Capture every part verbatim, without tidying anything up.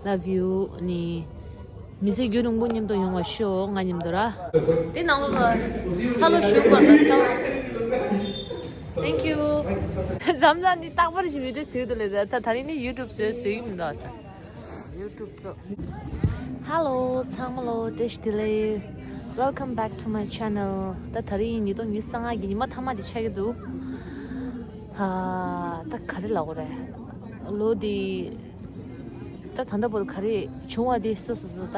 Love you. ནི་མི་ཚེ་རྒྱུན་རིང་པོ་མཉམ་དུ་ཡོང་བ་ཤོག་ང་མཉམ་དུ་ར། དེ་ནང་ལོགས་ལ་ཚ་ལོ་ཞུགས་པ་དང་ཚ་བ། Thank you. འཛམ་ལ་ནི་རྟག་པར་ཞིག་བི་ཌིའོ་བཟོས་འདུག་ལས་ད་ད་རིང་ནི་ཡུ་ཊུབ་བཟོས་བཟོས་ཀྱི་མི་འདུག་ཨ་ས། ཡུ་ཊུབ་བཟོ། Hello ཚང་མ་ལོ་བཀྲ་ཤིས་བདེ་ལེགས། Welcome back to my channel. ད་ད་རིང་ཉིས་སྟོང་ཉི་ཤུ་རྩ་ལྔ་གི་ཉི་མ་མཐའ་མ་དེ་ཆགས་ཀྱི་འདུག་ཨ་ད་ག་རེ་ལབ་དགོས་རེད། ལོ་འདི། ད་ད་ལྟ་བར་དུ་ག་རེ་བྱུང་བ་དེ་སོ་སོ་སོ་ད།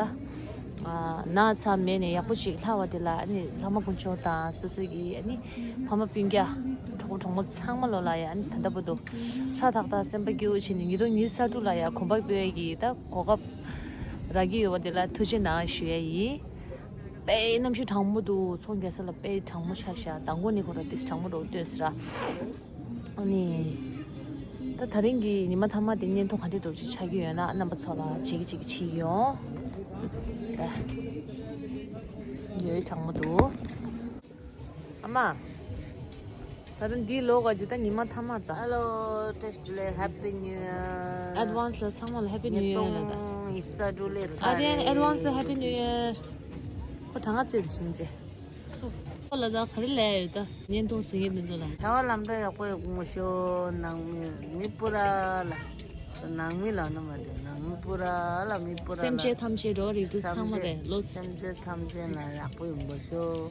ཨ་ན་ཚ་མེད་ནས་ཡག་པོ་ཞིག་ལྷག་པ་དེ་ལ་ཨ་ནི་ལྷག་མ་དཀོན་མཆོག་དང་སོ་སོ་གི་ཨ་ནི་ཕ་མ་སྤུན་ཀྱག་གྲོགས་པོ་གྲོགས་མོ་ཚང་མ་ལོ་ལ་ཡ་ཨ་ནི་ད་ལྟ་བར་དུ་ཧྲ་ཐག་ཐག་སེམས་པ་སྐྱིད་པོ་བྱས་ནས་ཉིས་སྟོང་ཉི་ཤུ་རྩ་དྲུག་ལ་ཡ་གོམ་པ་སྤོས་ཀྱི་ད་གོ་སྐབས་རག་གི་ཡོད་པ་དེ་ལ་ཐུགས་རྗེ་གནང་ཞུ་ཡ་ཡིན། དཔེ་གནམ་གཤིས་གྲང་མོ་འདུག་ཚོང་རྒྱག་ས་ལ་དཔེ་གྲང་མོ་ཆགས་ཤག་མདང་དགོང་ནས་ཁོ་ར་ཏིས་གྲང་མོ་འདྲ་བོ་སྟོན་ཟེར་ར། ཨ་ནི། ད་ད་རིང་གི་ཉི་མ་མཐའ་མ་དེ་བརྙན་ཐུང་ག་འདྲས་འདྲ་བོ་ཅིག་ཆགས་ཀྱི་ཡོད་ན་རྣམ་པ་ཚོ་ལ་བྱེད་ཀྱི་བྱེད་ཀྱི་བྱེད་ཀྱི་ཡོང་། ད། ཡོད་གྲང་མོ་འདུག་ཨ་མ། ད་རིང་འདིའི་ལོ་ག་ཅིག་ད་ཉི་མ་མཐའ་མ་ད། Hello བཀྲ་ཤིས་བདེ་ལེགས། Happy New Year. Advance ལ་ཚང་མ་ལ་Happy New Year ལ་ད། ཉིས་སྟོང་ཉི་ཤུ་རྩ་དྲུག་ལས་ཚར་ཨ་དེ་རེད། Advance ལ་Happy New Year. ཁོ་གྲང་ངར་རྩེད་དེ་ཕྱིན་རྗེས། སུ། ཁོ་ལ་ད་ག་རེ་ལས་ཡོད་ད། བརྙན་ཐུང་གཟིགས་མཁན་དེ་ཚོ་ལ། བྱ་བ་ལམ་འགྲོ་ཡག་པོ་ཡོང་གི་མ་ཤོག་ནང་མི་མི་སྤུ་ར་ལ། ནང་མི་ལ་ནི་མ་རེད། ནང་མི་སྤུ་ར་ལ་མི་སྤུ་ར་ལ། སེམས་ཅན་ཐམས་ཅད་འགྲོ་རིགས་དྲུག་ཚང་མ་རེད་ལོ། སེམས་ཅན་ཐམས་ཅད་ལ་ཡག་པོ་ཡོང་གི་མ་ཤོག་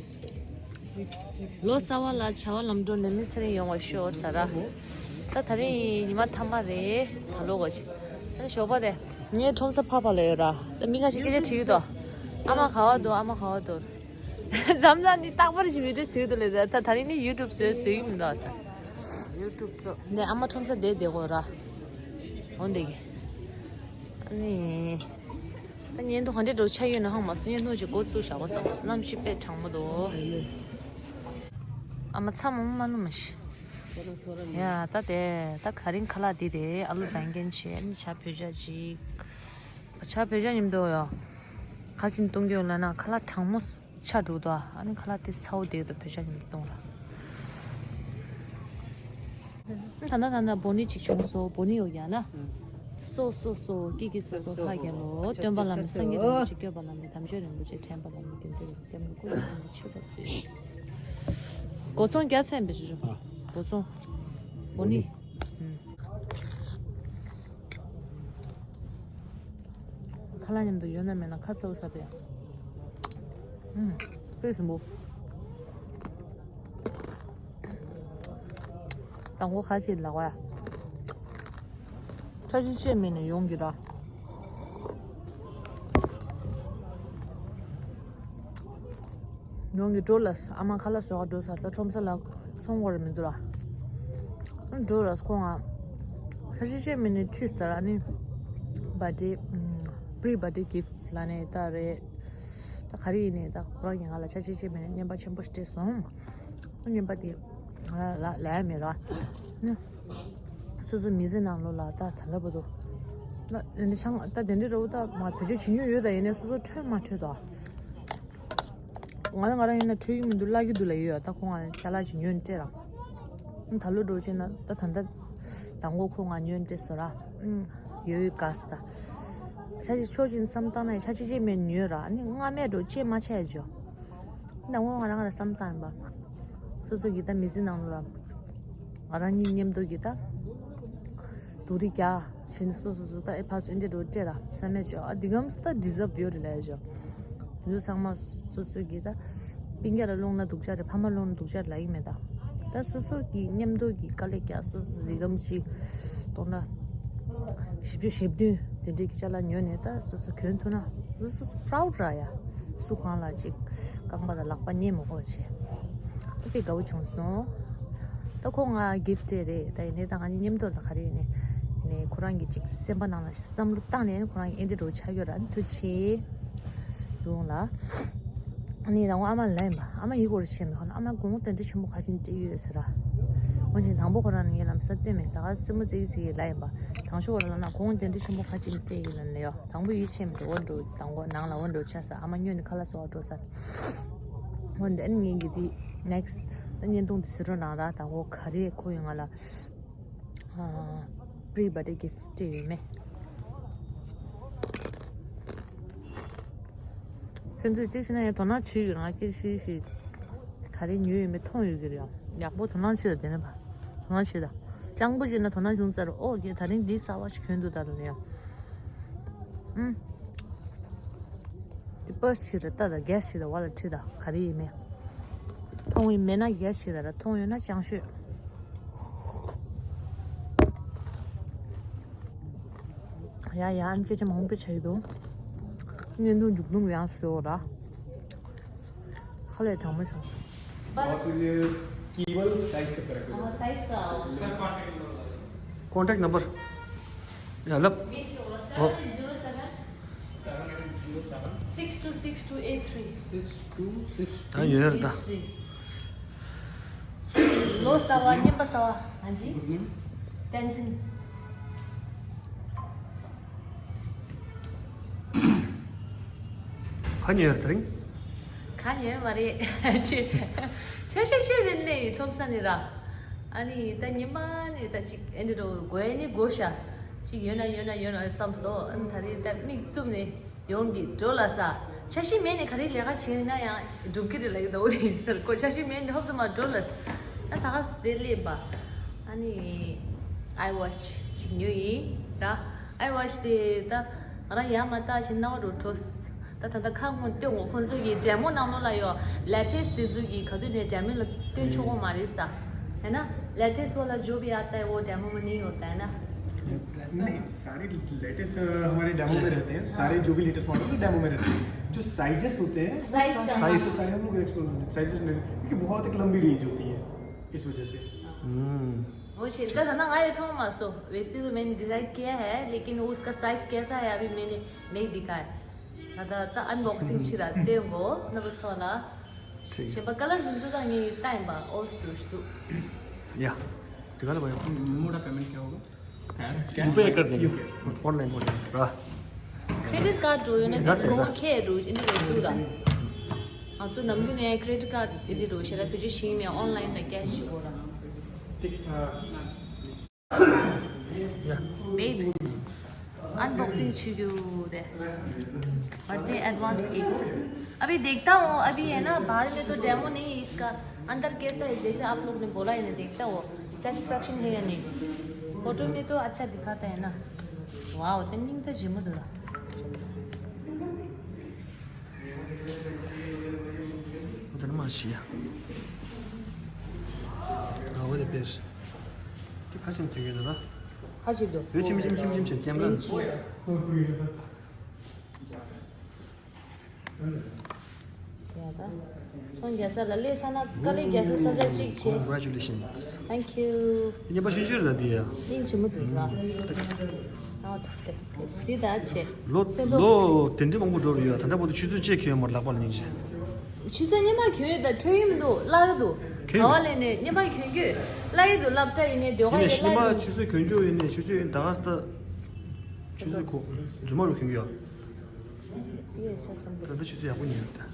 ལོ་གསར་བ་ལ་བྱ་བ་ལམ་འགྲོ་ནད་མེད་ཚེ་རིང་ཡོང་བ་ཤོག་ཟེར་ར། ད་ད་རིང་ཉི་མ་མཐའ་མ་རེད་ད་ལོ་ག་ཅིག་ཨ་ནི་ཞོགས་པ་དེ། ངའི་ཁྲོམ་ས་ཕ་ཕ་ལ་ཡོད་ར། ད་མི་ཁ་ཤས་སྐད་ཆ་དྲིས་ཀྱི་འདུག་ཨ་མ་ག་བ་འདུག་ཨ་མ་ག་བ་འདུག་འཛམ་ལ་ནི་རྟག་པར་ཞིག་བི་ཌིའོ་བཟོས་འདུག་ལས་ད་ད་རིང་ནི་ཡུ་ཊུབ་བཟོས་བཟོས་ཀྱི་མི་འདུག་ཨ་ས། ཡུ་ཊུབ་བཟོ། ནས་ཨ་མ་ཁྲོམ་ས་བསྡད་བསྡད་དགོས་ར། འོ་འདི་གི་ཨ་ནི། ད་བརྙན་ཐུང་ག་འདྲས་འདྲ་བོ་ཆགས་ཡོད་ན་ཧང་མ་སོང་། བརྙན་ཐུང་ཅིག་འགོ་ཚུགས་བཞག་པ་བསམ་སོང་། གནམ་གཤིས་དཔེ་གྲང་མོ་འདུག་ཨ་མ་ཚ་མོ་མ་ནུ་མ་ཤི། ཡ་ད་དེ་ད་ག་རིང་ཁ་ལག་འདི་རེད། ཨ་ལུ་བན་རྒན་བྱས་ཨ་ནི་ཇ་བོད་ཇ་ཅིག་ཇ་བོད་ཇ་མཉམ་དུ་ཡོ། ག་ཅིན་བཏུང་གི་ཡོད་ལབ་ན་ཁ་ལག་གྲང་མོ། ཆ་འགྲོ་དོ། ཨ་ནི་ཁ་ལག་དེ་ཚ་བོ་དེ་དང་བོད་ཆ་ཉིད་གཏོང་ལ། ད་ན་ད་ན་བོ་ནི་ཅིག་བྱུང་སོ། བོ་ནི་ཡོ་ཡ་ན། སོ་སོ་སོ་ཀི་ཀི་སོ་སོ་ཧ་གེ་ལོ། སྟོན་པ་བླ་མེད་སངས་རྒྱས་རིན་པོ་ཆེ། སྐྱོབ་པ་བླ་མེད་དམ་ཆོས་རིན་པོ་ཆེ། དྲན་པ་བླ་མེད་དགེ་འདུན་རིན་པོ་ཆེ། སྐྱབས་གནས་སྐུ་ལ་གསོལ་འདེབས་མཆོད་པ་ཕུལ། སྒོ་ཚོང་རྒྱ་ཚན་པའི་ཞུ་ཞུ། སྒོ་ཚོང་། བོ་ནི། ཁ་ལག་མཉམ་དུ་ཡོད་ན་མེད་ན་ཁ་ཚ་བོ་ས་དེ། ཨུམ། དཔེ་ཞིམ་པོ། དང་པོ་ཁ་ཅིག་ལག་པ། ཁྲ་ཆི་ཆེ་མེད་ནས་ཡོང་གི་ར། ཡོང་གི་འགྲོ་ལ་ཨ་མ་ཁ་ལག་བཟོ་ག་འགྲོ་ས་ས་ཁྲོམ་ས་ལ་སོང་བར་མི་འདུག་ལ། འགྲོ་ལ་ཁོང་ང་ཁྲ་ཆི་ཆེ་མེད་ནས་ཁྲིས་ལྟར་ཨ་ནི་བར་ཌེ་པི་རི་བར་ཌེ་གིཕ་ལ་ནས་ད་རེད། ད་ག་རེ་ཡིན་ནས་ད་ཁོ་རང་གིས་ང་ལ་ཆ་ཆེ་ཆེ་མེད་ནས་རྔན་པ་ཆེན་པོ་སྤྲད་སོང་། རྔན་པ་དེ་ང་ལ་ལ་ལ་ཡ་མེད་ར། ནི་སོ་སོ་མི་ཚེ་ནང་ལོགས་ལ་ད་ད་ལྟ་བར་དུ་ད་དེ་འདྲ་ཆང་ད་དེ་འདྲ་རེད་བ། ད་ང་བེད་སྤྱོད་བྱེད་མྱོང་ཡོད་ད་ཡིན་ནས་སོ་སོ་འཕྲོད་མ་འཕྲོད་ད། ང་ལ་ང་རང་ཡིན་ན་འཕྲོད་ཀྱི་མི་འདུག་བརླག་གི་འདུག་ལ་ཡོད་ཡ། ད་ཁོ་ང་ཅ་ལག་ཅིག་ཉོས་ནས་སྤྲད་ར། ད་ལོ་འགྲོ་ཅེ་ན་ད་ད་ད་དང་པོ་ཁོ་ང་ཉོས་ནས་སྤྲད་སོང་ར། ཨུམ། ཡོད་ཡོད་དགའ་སོང་ད། ཆ་ཅིག་ཕྱོགས་གཅིག་ནས་བསམ་བཏང་ན་ཡང་ཆ་ཅིག་ཅིག་མེད་ཉོས་ར། ཨ་ནི་སྔ་མའི་འགྲོ་ཅེས་མ་ཆ་ཡ་ཇོ། དང་པོ་ང་རང་ང་རང་བསམ་བཏང་ཡིན་པ། སོ་སོ་གི་ད་མི་ཚེ་ནང་ལ་ང་རང་གཉིས་མཉམ་དུ་གི་ད་སྡུག་རུས་རྒྱག་བྱས་ནས་སོ་སོ་སོ་ད་ཨེ་ཕར་ཚུར་འདི་འགྲོ་སྤྲད་ར་བསམ་མེད་ཅོ། ཨ་འདི་གམ་སུ་ད་ཌི་ཛརབ་ཡོད་རེད་ལ་ཡ་ཅོ། འདི་ཚོ་ཚང་མ་སོ་སོ་གི་ད་སྤུན་ཀྱག་ལ་སློང་ན་སྡུག་ཅག་རེད། ཕ་མ་སློང་ན་སྡུག་ཅག་རེད་ལབ་ཀྱི་མེད་ད། ད་སོ་སོ་གི་མཉམ་དུ་གི་དཀའ་ལས་རྒྱག་སོ་སོ་འདི་གམ་ཞིག་གཏོང་ན། བཞི་བཅུ་ཞེ་བདུན་དེ་འདྲའི་གི་ཅ་ལག་ཉོས་ནས་ད་སོ་སོ་གྱོན་ཐུབ་ན་སོ་སོ་པ་རའུ་ཌི་ར་ཡ། སུ་གང་ལ་ཅིག་རྐང་པ་དང་ལག་པ་ཉེ་མ་དགོས་པ་བྱས། ད་དེ་དགའ་བོ་བྱུང་སོང་། ད་ཁོ་ང་གིཕ་ཊི་སྤྲད་རེད། ད་ཡིན་ནའི་ད་ང་གཉིས་མཉམ་དུ་ད་ག་རེ་ཡིན་ནའི་ནས་ཁོ་རང་གི་ཅིག་སེམས་པ་ནང་ལ་བསམ་བློ་བཏང་ནས་ཁོ་རང་གི་ཨེ་འདྲ་འགྲོ་ཆགས་ཡོད་ར། ཨ་ནི་ཐུགས་རྗེ་ཆེ། ཡོང་ལ། ཨ་ནི་དང་པོ་ཨ་མ་ལ་ཡིན་པ། ཨ་མ་ཡིག་སྐོར་བཤད་མི་ཁོ་ན་ཨ་མ་དགོང་དོན་འདྲི་ཆེན་པོ་ཁ་ཅིག་སྤྲད་ཡོད་ཟེར་ར། འོན་ཀྱང་དང་པོ་ཁོ་རང་ནི་ངའི་ལམ་སང་སྟོན་མེད། ད་ག་སེམས་པ་ཙིག་ཙིག་ལ་ཡིན་པ། དང་ཤོག་ཁོ་རང་ལ་ན་དགོང་དོན་འདྲི་ཆེན་པོ་ཁ་ཅིག་སྤྲད་ཡིན་ལ་ནི་ཡོ། དང་པོ་ཡིད་ཆེས་མི་འདུག་འོ་འགྲོ་དང་པོ་ནང་ལ་འོ་འགྲོ་ཆ་ས་ཨ་མ་སྨྱོ་ནི་ཁ་ལག་བཟོ་བ་འགྲོ་ས། འོ་འདི་ཨ་ནི་ངའི་གི་དེ་ནེག་སི་ཊི་ད་བརྙན་ཐུང་དེ་གཟིགས་རོགས་གནང་ར། དང་པོ་ག་རེ་ཁོ་ཡིན་ང་ལ། ཨ། པི་རི་བར་ཌེ་གིཕ་ཊི་སྤྲད་ཡོད་མེད། ཁྱོད་ཚོས་ཅི་ཞིག་ན་ཡང་དོ་སྣང་བྱེད་ཡོད་ང་སྐད་ཤེས་ཤིག་ག་རེ་ཉོས་ཡོད་མེད་མཐོང་ཡོད་ཀྱི་རེད་ཡང་ཡག་པོ་དོ་སྣང་བྱེད་ལ་དེ་ནས་ཕ་དོ་སྣང་བྱེད་ད་སྤྱང་པོ་བྱེད་ན་དོ་སྣང་བྱུང་ཚར་ཨོ་ཀེ་ད་རིང་འདི་གསར་བ་ཞིག་གྱོན་འདུག་ད་རུང་ཡང་ཨུམ། འདི་པར་སི་ཕྱིར་ལྟ་དང་གེ་སི་ཕྱིར་བ་ལ་ཁྲིད་དང་ག་རེ་ཡིན་མེད། མཐོང་ཡིན་མེད་ན་གེ་སི་ཕྱིར་ར་མཐོང་ཡོད་ན་ཅང་ཤོད། ཡ་ཡ་ཨ་ནི་སྐད་ཆ་མང་པོ་བྱ་ཡི་འདུག་བརྙན་ཐུང་མཇུག་སྡོམ་ཡང་བཟོ་ར། ཁ་ལས་དྲང་མོ་བྱུང་། और फिर केवल साइज का फर्क है। हाँ, साइज का। Contact number. या लब। बीस होगा, seven eight zero seven. Seven eight zero seven. Six two six two eight three. Six two six two. हाँ, ये है। Eight three. ལོ་གསར་བ་རྙིང་པ་གསར་བ། ཨ་ཇི། བསྟན་འཛིན། ཁ་ཉོས་ཡོད་དེ་རིང་། ཁ་ཉོས་མ་རེད། ཆེ། ཆ་ཤས་ཆེ་བའི་ལས་ཡི་ཐོབ་ས་ནི་ར། ཨ་ནི་ད་ཉི་མ་ནི་ད་ཅིག་ཨེ་འདི་རུ་དགོས་ནི་དགོས་ཤ། ཅིག་ཡོད་ན་ཡོད་ན་ཡོད་ན་བསམ་སོ། ཨ་ནི་ད་རེས་ད་མིག་བཙུམ་ནས་ཡོང་གི་འགྲོ་ལ་ས། ཆ་ཤས་མེད་ནི་ག་རེ་ལས་ཀ་བྱས་ན་ཡང་འགྲུབ་ཀྱི་རེད་ལབ་ཀྱི་འདུག་འོ་དེ་ཡིན་ཟེར་ཁོ་ཆ་ཤས་མེད་ནི་ཧོབ་ཏུ་མ་འགྲོ་ལ་ས། ཨ་ད་ག་ས་དེ་སླེབས་པ། ཨ་ནི་ཨའི་ཝོ་ཆི་ཅིག་ཉོས་ཡིན་ར། ཨའི་ཝོ་ཆི་དེ་ད་ང་རང་ཡར་མར་བལྟ་བཞིན་སྣང་བ་རུ་འགྲོ། ད་ད་ལྟ་ཁ་སྔོན་སྟོན་འོ་ཁོང་ཚོ་གི་ཌེ་མོ་ནང་ལོགས་ལ་ཡོད་ལེ་ཊེསི་དེ་ཚོ་གི་ག་དུས་ནས་ཌེ་མོ་ལ་སྟོན་ཆོག་གོ་མ་རེད་ས། है ना। लेटेस्ट वाला जो भी आता है वो डेमो में नहीं होता है ना। नहीं, सारे लेटेस्ट हमारे डेमो में रहते हैं। सारे जो भी लेटेस्ट मॉडल डेमो में रहते हैं। जो साइजेस होते हैं वो साइज का। सारे हम लोग एक्सप्लोर करते हैं। साइजेस में क्योंकि बहुत एक लंबी रेंज होती है इस वजह से। हम्म। वो छिलता था ना, आया था मासो। वैसे तो मैंने डिसाइड किया है, लेकिन उसका साइज कैसा है अभी मैंने नहीं दिखा है। ད་ད་ད་ཨན་བོག་སིང་ཕྱིར་ར་སྟོན་གོ་ན་བུ་ཚོ་ལ། ठीक है। ཞེན་པ་ཀ་ལར་འདི་ཚོ་ད་ངའི་ལྟ་ཡིན་པ་ཨོ་སུ་ཞུ། या। दिखा दो भाई। मोड ऑफ पेमेंट क्या होगा? कैश। रुपये कर देंगे। ऑनलाइन हो जाएगा। क्रेडिट कार्ड रो ने दस को खे रो इन रो तू दा। हाँ, सो नम ने क्रेडिट कार्ड इधर रो शरा फिर शीम या ऑनलाइन ना कैश हो रहा। ठीक, अ, बेब्स, अनबॉक्सिंग शुरू दे। Birthday advance gift. अभी देखता हूँ, अभी है ना, बाहर में तो डेमो नहीं है इसका, अंदर कैसा है, जैसे आप लोग ने बोला है ना, देखता हूँ सेटिस्फैक्शन है या नहीं। फोटो में तो अच्छा दिखाता है ना। वाओ, तेनिंग तो जिम दुला। उधर माशिया। हाँ, वो दे पेश। तो खासिम क्यों ये दादा? खासी दो। ये चिम चिम चिम चिम चिम क्या? ཡ་ད། སོང་རྒྱལ་ས་ལ་ལས་ས་ན་དཀའ་ལས་རྒྱལ་ས་ས་ཆ་གཅིག་བྱེད། Congratulations. Thank you. ཉན་པ་ཤུན་ཤུན་ར་དེ་ཡ། སྙིང་རྗེ་མོ་འདུག་ལ། ཨ་ཏུ་སྟེ། སི་ད་ཆེ། ལོ་ཚོད་དོ། ལོ་དེ་འདྲ་མང་པོ་འགྲོ་རུ་ཡོད་ད་ལྟ་བར་དུ་ཆུ་ཚོད་གཅིག་གྱོན་མར་ལག་པ་ལ་སྙིང་རྗེ། ཆུ་ཚོད་ཉི་མ་གྱོན་ཡོད་ད་འཕྲོད་ཡིན་མི་འདུག་བརླག་གི་འདུག་ག་བ་ལས་ནས་ཉི་མ་གྱོན་གྱི་བརླག་གི་འདུག་སློབ་གྲྭ་ཡིན་ནས་སྡོད་ཡིན་ནས་ཉི་མ་ཆུ་ཚོད་གྱོན་རྒྱུ་ཡིན་ནས་ཆུ་ཚོད་ཡིན་ད་ག་ས་ད་ཆུ་ཚོད་ཁོ་རྫུན་མ་རུ་གྱོན་གྱི་ཡོད། ཡོད་ཆ་ཙམ་ད་ལྟ་ཆུ་ཚོད་ཡག་པོ་ཉོས་ཡོད་ད།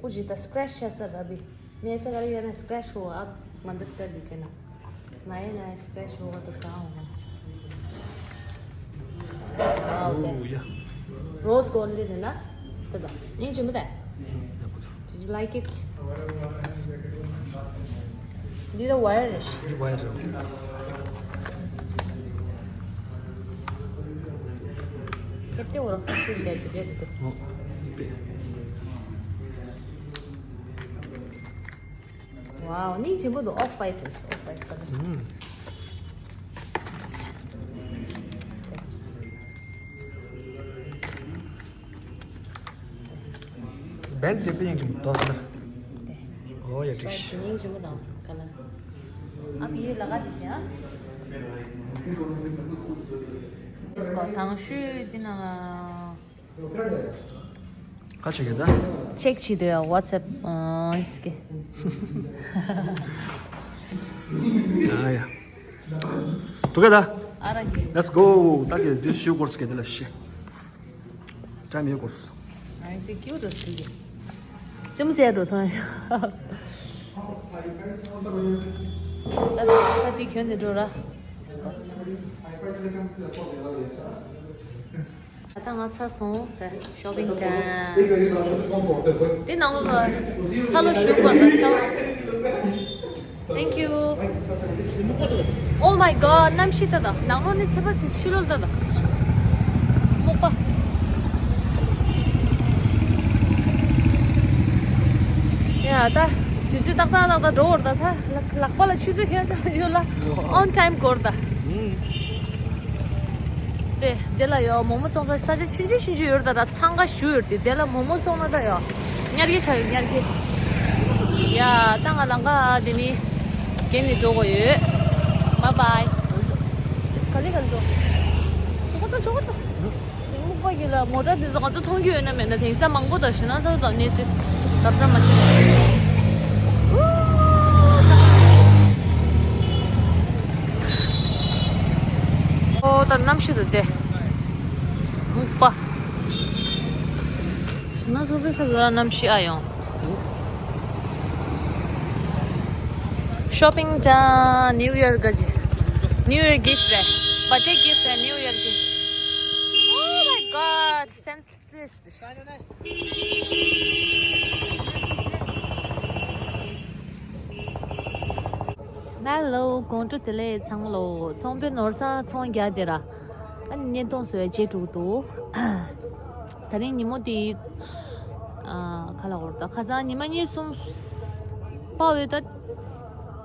कुछ तो स्क्रैच ऐसा रवि। मैं ऐसा करेगा ना स्क्रैच हो आप मदद कर दीजिए ना। मैं ना स्क्रैच होगा तो क्या होगा? वाओ, क्या? Oh, yeah. रोज गोल्ड है ना? तो दो। नहीं चुमता है। Did you like it? Did you wear it? You wear it. कितने और अच्छे से जुड़े थे। Oh, ये पे। Wow, ནི་ཆེན་པོ་འདུག Off white རེད། Off white color. ཨུམ། Band དེ་པེ་ཡིན་ཀྱང་དོ་ལར། ཨོ་ཡ་ཀྲིག་ཤི། ནི་ཆེན་པོ་དང་color. अब ये लगा दीजिए, हाँ? इसको ཐང་ཤུ་དེ་ན། ཁ་ཆེ་གེ་ད། ཅེག་བྱེད་དུས་ཡ་WhatsApp ཨང་སི་ཀེ། ཡ་ཡ། Together. ཨ་ར་གི། Let's go. ད་གི་this shoe course གེ་དེ་ལ་ཤི། ཊའིམ་ཡོད་course. ཨང་སི་ཀེ་ཀྱུ་ཊི་རོ་སི་གི། ཙམ་ཟེར་འགྲོ་ཐོང་ཡ། ད་ད་དེ་གྱོན་ནས་འགྲོ་ར། ད་ང་ཚར་སོང་། ད་ཤོ་པིང་ད་དེ་ནང་ལོགས་ལ་ཚ་ལོ་ཞུ་བར་ད་ཚ་བ། Thank you. Oh my god, གནམ་གཤིས་ད་ད་ནང་ལོགས་ནས་ཚད་པ་ཚད་ཕྱི་ལོགས་ད་ད་སྨུག་པ། ཡ་ད་དུས་ཚོད་ཏག་ཏག་ཏག་ཏག་འགྲོ་བར་ད་ད་ལག་པ་ལ་ཆུ་ཚོད་ཁྱོད་ཚོ་ཡོད་ལ་on time སྐོར་ད། དེ་དེ་ལ་ཡོད་མོག་མོག་བཙོང་ས་ས་ཆ་ཆུང་ཆུང་ཆུང་ཆུང་ཡོད་རེད་ད། ད་འཚང་ཁ་ཞུ་ཡོད་དེ་དེ་ལ་མོག་མོག་བཙོང་ན་ད་ཡོད་ཉར་གི་ཆ་ཡོད་ཉར་གི། ཡ་ད་ང་ལང་ཀ་དེ་ནི་གན་ནས་འགྲོ་དགོས་ཡོད། Bye bye. ཨིས་ག་ལེ་ག་ལེ་འགྲོ། ཆོག་གོ་ཆོག་གོ་ཆོག་གོ། དེང་སྨུག་པ་གི་ལ་མོ་ཊ་དེ་ཚོ་ང་ཚོ་མཐོང་རྒྱུ་ཡོད་ན་མེད་ན་དེང་སང་མང་པོ་དང་ཞེ་ན་ཚ་དང་གནས་ཚུལ་གཟབ་གཟབ་མ་བྱེད། ཨོ་ད་གནམ་གཤིས་རུ་དེ་སྨུག་པ་ཞེ་ན་ཚ་ཚ་ས་ལ་གནམ་གཤིས་ཨ་ཡོང་། Shopping done. New Year ག་ཅི། New Year gift རེད། Birthday gift རེད། New Year gift. Oh my god. Senseless. Hello. དགོང་དྲོ་བདེ་ལེགས་ཚང་མ་ལོ། ཚོང་དཔོན་ནོར་བཟང་ཚོང་རྒྱག་དེ་ར། ཨ་ནི་བརྙན་ཐུང་བཟོས་རྗེས་དྲུག་འདུག་ད་རིང་ཉིན་མོ་དེ། ཨ་ཁ་ལ་འོར་ད་ཁ་སང་ཉི་མ་གཉིས་གསུམ་པ་འོས་ད།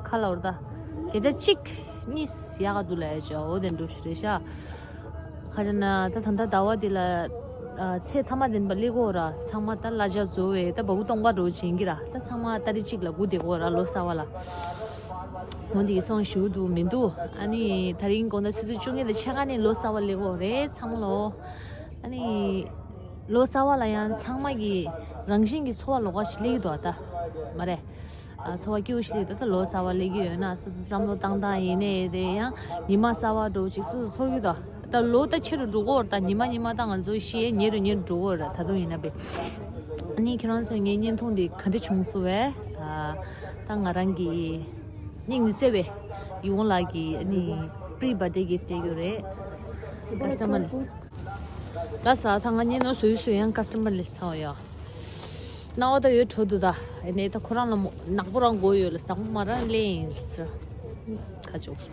ཁ་ལ་འོར་ད། བརྒྱ་ཆ་གཅིག་གཉིས་ཡག་ག་འདུག་ལ་ཡ་ཅོ་འོ་དེ་འགྲོ་ཞུ་རེད་ཤག་ཁ་ཅ་ན་ད་ད་ལྟ་ཟླ་བ་འདི་ལ་ཨ་ཚེས་ཐ་མ་བདུན་པ་སླེབས་གོ་ར། ཚང་མ་ད་གླ་ཆ་བཟོ་བའི་ད་སྦ་ཁུག་སྟོང་པ་འགྲོ་བྱེད་ཀྱི་ར། ད་ཚང་མ་ཏ་རིག་གཅིག་ལ་སྒུག་བསྡད་གོ་ར་ལོ་གསར་བ་ལ། འོ་འདི་གི་ཚོང་ཞུ་འདུག་མི་འདུག་ཨ་ནི་ད་རིང་དགོང་དག་ཆུ་ཚོད་བཅུ་གཉིས་དང་ཕྱེད་ཀ་ནས་ལོ་གསར་བ་སླེབས་གོ་རེད་ཚང་མ་ལོ། ཨ་ནི་ལོ་གསར་བ་ལ་ཡང་ཚང་མ་གི་རང་བཞིན་གྱི་ཚོར་བ་ལོགས་ཀ་ཞིག་སླེབས་ཀྱི་འདུག་ཨ་ད་མ་རེད། ཨ་ཚོར་བ་སྐྱིད་པོ་ཞིག་སླེབས་ད་ད་ལོ་གསར་བ་སླེབས་ཀྱི་ཡོད་ན་སོ་སོ་བསམ་བློ་བཏང་སྟངས་ཡིན་ནའི་རེད། ཡང་ཉི་མ་གསར་བ་འདྲ་བོ་ཅིག་སོ་སོ་ཚོར་གྱི་འདུག་ད་ལོ་ད་ཆེ་རུ་འགྲོ་གི་ཡོད་རེད། ད་ཉི་མ་ཉི་མ་ད་ང་ཚོ་ཤི་ཡས་ཉེ་རུ་ཉེ་རུ་འགྲོ་གི་ཡོད་རེད། ད་དུང་ཡིན་ན་བས། ཨ་ནི་ཁྱེད་རང་ཚོས་ངའི་བརྙན་ཐུང་འདི་ག་འདྲ་བྱུང་སོང་བས། ཨ་ད་ང་རང་གི་སྙིང་ནས་བརྩེ་བའི་ཡིད་འོང་ལགས་ཀྱི་ཨ་ནི་pre birthday gift སྤྲད་ཡོད་རེད། Customer list. ལ་ས་ད་ང་བརྙན་ཐུང་བཟོས་བཟོས་ཡང་customer list ཚར་བ་ཡོད། སྣང་བ་ད་ཡོད་འཕྲོ་འདུག་ད་ཨེ་ནས་ད་ཁོ་རང་ལ་མོ་ནག་པོ་རང་དགོས་ཡོད་ལ་ཟ་ཁོ་མ་རང་ལེན་ཡིན་ཟེར། ཁ་ཆུང་།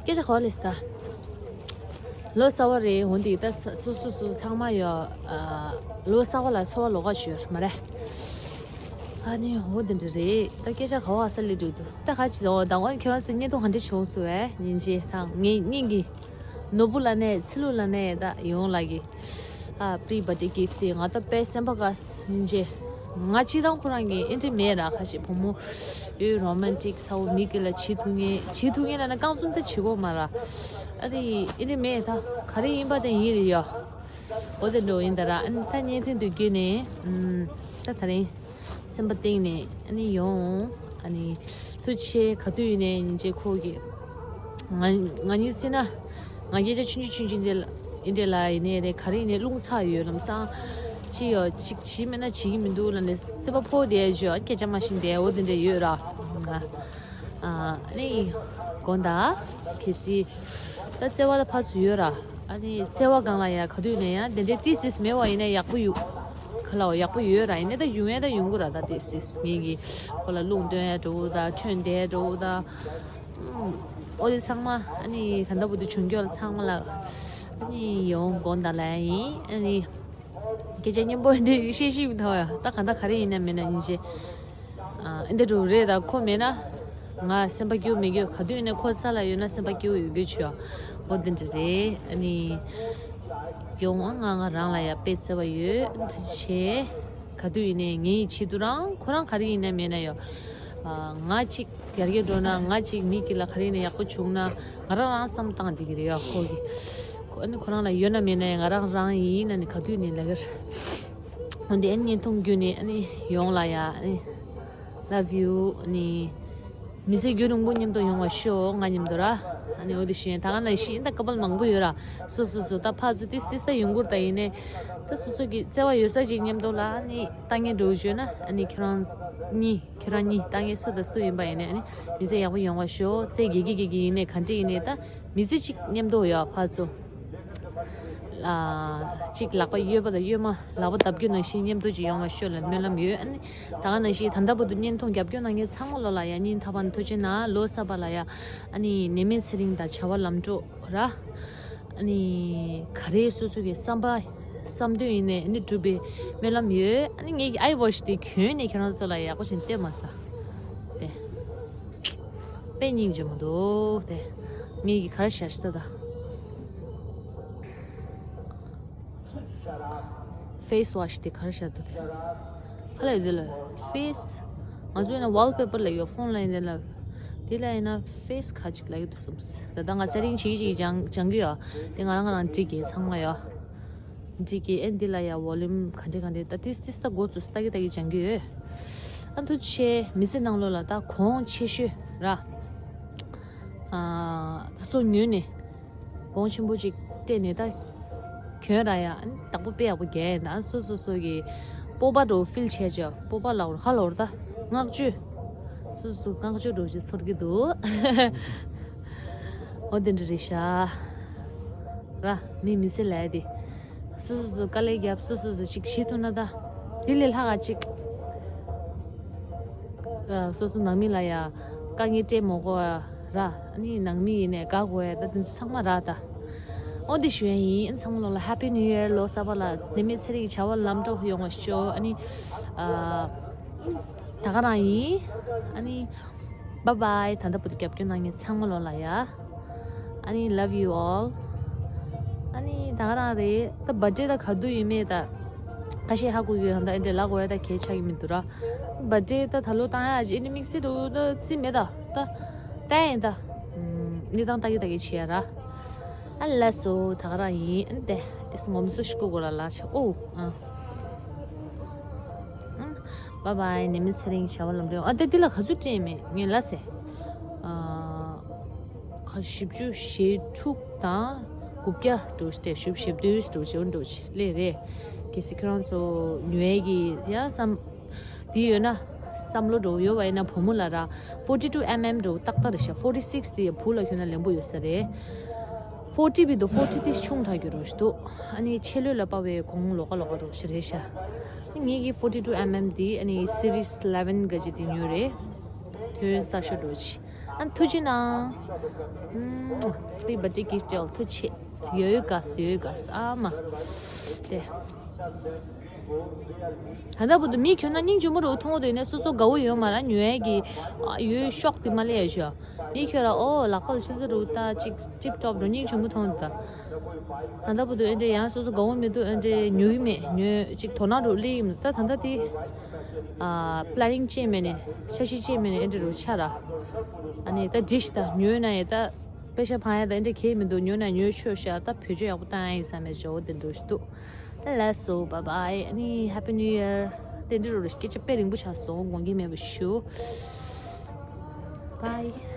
སྐད་ཆ་གོ་ལེ་ས་ད། ལོ་གསར་བ་རེད། འོན་ཏེ་ད་ས་སོ་སོ་སོ་ཚང་མ་ཡོད། ཨ་ལོ་གསར་བ་ལ་འཚོ་བ་ལོགས་ཀ་ཞུ་ཡོད་མ་རེད། ཨ་ནི་འོ་དེ་འདྲ་རེད། ད་སྐད་ཆ་ག་བ་ས་ལེ་འགྲོ་འདུག་ད་ག་ཅི་འོ་ད་འོ་ཁྱོད་རང་ཚོ་བརྙན་ཐུང་ག་འདྲ་བྱུང་སོང་བས་ཉིན་རྗེས་དང་ངའི་སྙིང་གི་ནོར་བུ་ལ་ནས་ཚི་ལུ་ལ་ནས་ད་ཡོང་ལ་གི་ཨ་pre birthday gift དེ་ང་ད་དཔེ་སེམས་པ་དགའ་སྙིང་རྗེ། ང་སྤྱི་བཏང་ཁོ་རང་གི་ཨེ་འདྲ་མེད་ར། ཁ་ཤས་བུ་མོ་ཡོད་romantic ཚ་བོ་མི་སྐད་ལ་བྱེད་ཐུབ་ངེས་བྱེད་ཐུབ་ངེས་ལ་ན་རྐང་བཙུན་ད་བྱེད་གོ་མ་ར། ཨ་རི་ཨེ་འདྲ་མེད་ད་ག་རེ་ཡིན་པ་ད་ཡིན་རེད་ཡ། འོ་དེ་འགྲོ་ཡིན་ད་ར། ཨ་ནི་ད་བརྙན་ཐུང་དུ་བརྒྱུད་ནས་ཨམ་ད་ད་རིང་སེམས་པ་གཏིང་ནས་ཨ་ནི་ཡོང་ཨ་ནི་ཐུགས་རྗེ་ཆེ། ག་དུས་ཡིན་ནའི་ཉིན་བྱེད་ཁོ་གི་ང་ང་གཉིས་བརྩིས་ན་ང་སྐད་ཆ་ཆུང་ཆུང་ཆུང་ཆུང་འདི་ལ་ཡིན་འདྲ་ལ་ཡིན་ནའི་རེད། ག་རེ་ཡིན་ནའི་རླུང་ཚ་ཡོད་ལམ་སང་ཅི་ཡོད་ཅིག་བྱིས་མེད་ན་བྱེད་ཀྱི་མི་འདུག་ལ་ནི་སེམས་པ་ཕོག་བསྡད་ཡོད། སྐད་ཆ་མ་ཤེས་བསྡད་འོ་དེ་འདྲ་ཡོད་ར། ང་ཨ་ནི་དགོངས་དག་གལ་སྲིད་ད་བརྩེ་བ་ད་ཕར་ཚུར་ཡོད་ར། ཨ་ནི་བརྩེ་བ་སྒང་ལ་ཡང་ག་དུས་ནས་ཡང་དེ་འདྲའི་ཏི་སིས་མེད་པ་ཡིན་ན་ཡག་པོ་ཡོད། ག་ལ་བ་ཡག་པོ་ཡོད་ར། ཡིན་ནའི་ད་ཡོང་ཡ་ད་ཡོང་གི་ར། ད་ཏི་སིས་ངེད་ཀྱི་ཁོ་ལ་རླུང་སྟོན་ཡ་འགྲོ་ད་ཁྲོན་བསྡད་འགྲོ་ད། ཨུམ། ཨོ་དེ་ཚང་མ་ཨ་ནི་ད་ལྟ་བུ་དུ་བྱུང་རྒྱུ་ལ་ཚང་མ་ལ་ཨ་ནི་ཡོང་དགོངས་དག་ལ་ཡིན། ཨ་ནི་སྐད་ཆ་སྙན་པོ་འདི་བཤད་ཤེས་མི་ཐུབ་ཡ། ད་ག་ད་ག་རེ་ཡིན་ན་མིན་ན་ཡིན་ཅེ། ཨ་འདི་འགྲོ་རེད། ད་ཁོ་མེད་ན་ང་སེམས་པ་སྐྱོ་མི་སྐྱོ་ག་དུས་ཡིན་ན་ཁོ་ས་ལ་ཡོད་ན་སེམས་པ་སྐྱོ་ཡོད་རྒྱུ་ཆོ། ཨོ་འདི་འདྲ་རེད། ཨ་ནི་ཡོང་ང་ང་རང་ལ་ཡ་དཔེ་བརྩེ་བ་ཡོད། ཐུགས་རྗེ་ཆེ། ག་དུས་ཡིན་ནའི་ངའི་ཆེད་དུ་རང་ཁོ་རང་ག་རེ་ཡིན་ན་མེད་ན་ཡོད། ཨ་ང་གཅིག་ཡར་རྒྱས་འགྲོ་ན་ང་གཅིག་མི་གཅིག་ལ་ག་རེ་ཡིན་ན་ཡག་པོ་བྱུང་ན་ང་རང་རང་བསམ་བཏང་བསྡད་ཀྱི་རེད་ཡ། ཁོ་གི་ཁོ་ཨ་ནི་ཁོ་རང་ལ་ཡོད་ན་མེད་ན་ཡང་ང་རང་རང་ཡིན་ན་ནི་ག་དུས་ནས་ལབ་ཀྱི་རེད། འོན་ཏེ་ཨ་ནི་བརྙན་ཐུང་བརྒྱུད་ནས་ཨ་ནི་ཡོང་ལ་ཡ། ཨ་ནི་love you ཨ་ནི་མི་ཚེ་རྒྱུན་རིང་པོ་མཉམ་དུ་ཡོང་བ་ཤོག་ང་མཉམ་དུ་ར། ཨ་ནི་འོ་དེ་ཞུ་ཡ། ད་ག་ནང་བཞིན་ད་ཀ་པལ་མང་པོ་ཡོད་ར། སོ་སོ་སོ་ད་ཕར་ཚུར་ཏིས་ཏིས་ད་ཡོང་གི་རེད། ད་ཡིན་ནའི་ད་སོ་སོ་གི་བརྩེ་བ་ཡོད་ས་ཅིག་མཉམ་དུ་ལ་ཨ་ནི་ལྟ་ངན་འགྲོ་བརྗོད་ན་ཨ་ནི་ཁྱེད་རང་གཉིས། ཁྱེད་རང་གཉིས་ལྟ་ངན་སུ་དང་སུ་ཡིན་པ་ཡིན་ནའི་ཨ་ནི་མི་ཚེ་ཡག་པོ་ཡོང་བ་ཤོག་རྩེ་དགེ་དགེ་དགེ་དགེ་ཡིན་ནའི་ག་འདྲ་ཡིན་ནའི་ད་མི་ཚེ་གཅིག་མཉམ་དུ་ཡོད་ཕར་ཚུར། ཨ། གཅིག་ལག་པ་གཡོས་པ་དང་གཡོན་མ་ལག་པ་བརྡབ་རྒྱུ་ནང་བཞིན་མཉམ་དུ་ཅིག་ཡོང་བ་ཤོག་ལ་སྨོན་ལམ་ཡོད། ཨ་ནི་ད་ག་ནང་བཞིན་ད་ལྟ་བར་དུ་བརྙན་ཐུང་རྒྱབ་སྐྱོར་གནང་མཁན་ཚང་མ་ལོ་ལ་ཡ་སྙིང་ཐག་པ་ནས་ཐུགས་རྗེ་གནང་། ལོ་གསར་པ་ལ་ཡ་ཨ་ནི་ནད་མེད་ཚེ་རིང་དང་བྱ་བ་ལམ་འགྲོ་ར། ཨ་ནི་ག་རེ་སོ་སོ་གི་བསམ་པ་བསམ་དོན་ཡིན་ནའི་ཨ་ནི་འགྲུབ་པའི་སྨོན་ལམ་ཡོད། ཨ་ནི་ངེད་ཀྱི་ཨའི་ཝོཤ་དེ་གྱོན་ནས་ཁྱེད་རང་ཚོ་ལ་ཡག་པོ་ཞིག་སྟེར་མ་ས་དེ། དཔེ་སྙིང་རྗེ་མོ་འདུག་དེ། ངེད་ཀྱི་ག་རེ་བྱ་ཤི་ད་ད། ཕེ་སི་ཝོཤ་དེ་ག་རེ་བྱ་ད་དེ། ཁ་ལ་ཡོད་དེ་ལ་ཕེ་སི། ང་ཚོ་ཡིན་ན་ཝོལ་པེ་པར་ལ་ཡོད། ཕོན་ལ་ཡིན་དེ་ལ། དེ་ལ་ཡིན་ན་ཕེ་སི་ཁ་ཅིག་ལ་ཡོད་འདུག་བསམ། ད་ལྟ་ང་སེ་ཊིང་བྱེད་ཀྱི་བྱེད་ཀྱི་སྦྱང་སྦྱང་གི་ཡོད། དེ་ང་རང་ང་རང་འགྲིག་གི་ཚང་མ་ཡོད། འགྲིག་གི། ཨེ་འདི་ལ་ཡ་ཝོ་ལུམ་ག་འདྲ་ག་འདྲ། ད་ཏིས་ཏིས་ད་འགོ་ཚུགས་ལྟ་གི་ལྟ་གི་སྦྱང་གི་ཡོད། ཨ་ཐུགས་རྗེ་ཆེ། མི་ཚེ་ནང་ལོགས་ལ་ད་གོང་ཆེ་ཤོས་ར། ཨ་ད་སོ་ཉོས་ནས་གོང་ཆེན་པོ་ཅིག་སྤྲད་ནས་ད་གྱོན་ར་ཡ། ཨ་ནི་བདག་པོ་དཔེ་ཡག་པོ་རྒྱག་ཡིན། ད་སོ་སོ་སོ་གི་སྤོབས་པ་འདྲ་བོ་ཕིལ་བྱས་ཅོ། སྤོབས་པ་ལ་འོར་ཧ་ལ་འོར་ད་བསྔགས་བརྗོད། སོ་སོ་སོ་བསྔགས་བརྗོད་འདྲ་བོ་ཅིག་ཚོར་གི་འདུག་འོ་དེ་འདྲ་རེད་ཤག་ར། མི་མི་ཚེ་ལས་དེ། སོ་སོ་སོ་དཀའ་ལས་བརྒྱབ། སོ་སོ་སོ་ཅིག་བྱེད་ཐུབ་ན་ད། དེ་ལས་ལྷག་ག་ཅིག་ཨ། སོ་སོ་ནང་མི་ལ་ཡ་དཀའ་ངལ་སྤྲད་མ་དགོས་པ་ར། ཨ་ནི་ནང་མི་ཡིན་ནའི་དགའ་དགོས་ཡ་ད་དེ་ཚོ་ཚང་མ་རག་ད། འོ་འདི་ཞུ་ཡ་ཡིན། ཨ་ཚང་མ་ལོ་ལ་Happy New Year། ལོ་གསར་པ་ལ་ནད་མེད་ཚེ་རིང་བྱ་བ་ལམ་འགྲོ་ཡོང་བ་ཤོག་ཨ་ནི་ཨ། ད་ག་རང་ཡིན། ཨ་ནི། Bye bye། ད་ལྟ་བར་དུ་རྒྱབ་སྐྱོར་གནང་མཁན་ཚང་མ་ལོ་ལ་ཡ། ཨ་ནི་love you all། ཨ་ནི་ད་ག་རང་རེད། ད་བར་ཌེ་ད་ག་དུས་ཡིན་མེད་ད། ཁ་ཤས་ཧ་གོ་ཡོད་ཧམ། ད་ཨེ་འདྲ་ལ་གོ་ཡ་ད་གལ་ཆགས་ཀྱི་མི་འདུག་ར། བར་ཌེ་ད་ད་ལོ་བཏང་ཡ་ཅི་ཨེ་འདྲ་དམིགས་བསལ་འདུག་ད་རྩིས་མེད་ད། ད་ད་ཡིན་ད། ཨམ། གནས་སྟངས་ལྟ་གི་ལྟ་གི་བྱེད་ཡ་ར། ཨ་ལགས་སོ། ད་ག་རང་ཡིན། ཨ་ནི་དེ་དེ་སུ་ངོམ་སོ་ཞིག་གོ་གོ་ལ་ལ་ཆ་ཨོ། ཨ། Bye bye། ནད་མེད་ཚེ་རིང་བྱ་བ་ལམ་འགྲོ་ཡོང་། ཨ་ད་འདི་ལ་ག་ཚོད་སྤྲད་མེད་ངས་ལ་ཟེར། ཨ། ཁ་བཞི་བཅུ་ཞེ་དྲུག་དང་དགུ་བརྒྱ་འགྲོ་སྟེ་བཞི་བཅུ་ཞེ་བདུན་འགྲོ་ཞེ་འགྲོ་ལས་རེད། གལ་སྲིད་ཁྱོད་རང་ཚོ་ཉོ་ཡས་ཀྱི་ཡང་བསམ་འདི་ཡོད་ན་བསམ་བློ་འགྲོ་ཡོད་པ་ཡིན་ན་བུ་མོ་ལ་ར་forty two mm འགྲོ་ཏག་ཏག་རེད་ཤག forty six དེ་བུ་ལ་ཁྱོད་ན་ལེན་པོ་ཡོད་ས་རེད། forty བི་དུ་forty དེ་ཆུང་དྲགས་རྒྱུ་རོ་ཞིག་འདུག་ཨ་ནི་ཆེ་ལོས་ལ་དཔའ་བའི་གོང་ལོག་ཀ་ལོག་ཀ་རོ་ཞིག་རེད་ཤག་ངེད་ཀྱི་forty two mm དེ་ཨ་ནི་series eleven ག་ཅིག་དེ་ཉོས་རེད། ཁྱོད་ས་ཤོ་འགྲོ་ཆི། ཨ་ཐུགས་རྗེ་གནང་། ཨུམ། Happy birthday gift ཨོ་ཐུགས་རྗེ་ཆེ། ཡོད་ག་ས་ཡོད་ག་ས་ཨ་མ། དེ། ད་ལྟ་བར་དུ་མི་ཁྱོད་ན་སྙིང་རྗེ་མོ་རུ་མཐོང་འདུག་ནས་སོ་སོ་དགའ་བོ་ཡོད་མ་ར་ཉོ་ཡས་ཀྱི་ཨ་ཡོད་ཤོག་དེ་མ་ལས་ཡ་ཤོ། མི་ཁྱོད་ར་ཨོ་ལག་པ་ལ་ཆུ་ཚོད་རུ་ད་ཅིག་ཅིབ་ཊོབ་རུ་སྙིང་རྗེ་མོ་མཐོང་འདུག་ད་ལྟ་བར་དུ་ཨེ་འདྲ་ཡང་སོ་སོ་དགའ་བོ་མི་འདུག་ཨེ་འདྲ་ཉོ་གི་མེད། ཉོ་ཅིག་དོ་སྣང་རུ་སླེབས་ཀྱི་མི་འདུག་ད་ད་ལྟ་དེ་ཨ་པི་ལ་ནིང་ཅིག་མེད་ནས་འཆར་གཞི་ཅིག་མེད་ནས་ཨེ་འདྲ་རུ་ཆགས་ར། ཨ་ནི་ད་འགྲིག་ཤི་ད་ཉོས་ན་ཡ་ད་པེ་ཤ་ཕང་ཡ་ད་ཨེ་འདྲ་གས་མི་འདུག་ཉོས་ན་ཉོས་ཆོག་ཤ་ད་བེད་སྤྱོད་ཡག་པོ་བཏང་ཡ་ཡིན་བསམ་པའི་འཇོ་བོ་དེ་འདྲ་ཞིག་འདུག་ལགས་སོ། Bye bye། ཨ་ནི་Happy New Year། དེ་འདྲ་རུ་སྐད་ཆ་དཔེ་རིང་པོ་ཆགས་སོང་། དགོངས་འགལ་མེད་པ་ཞུ། Bye།